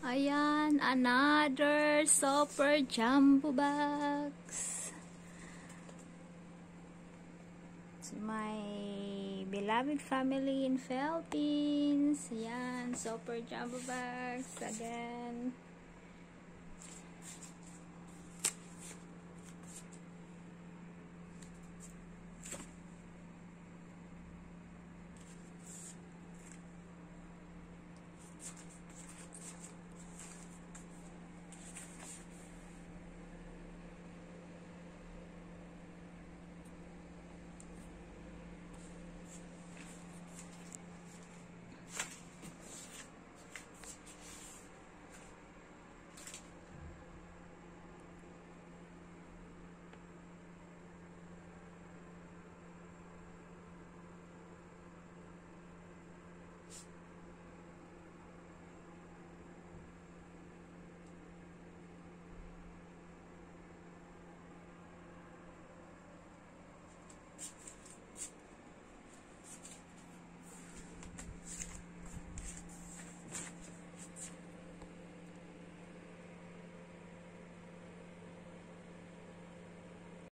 Ayan, another super jumbo box. To my beloved family in Philippines. Ayan, super jumbo box again.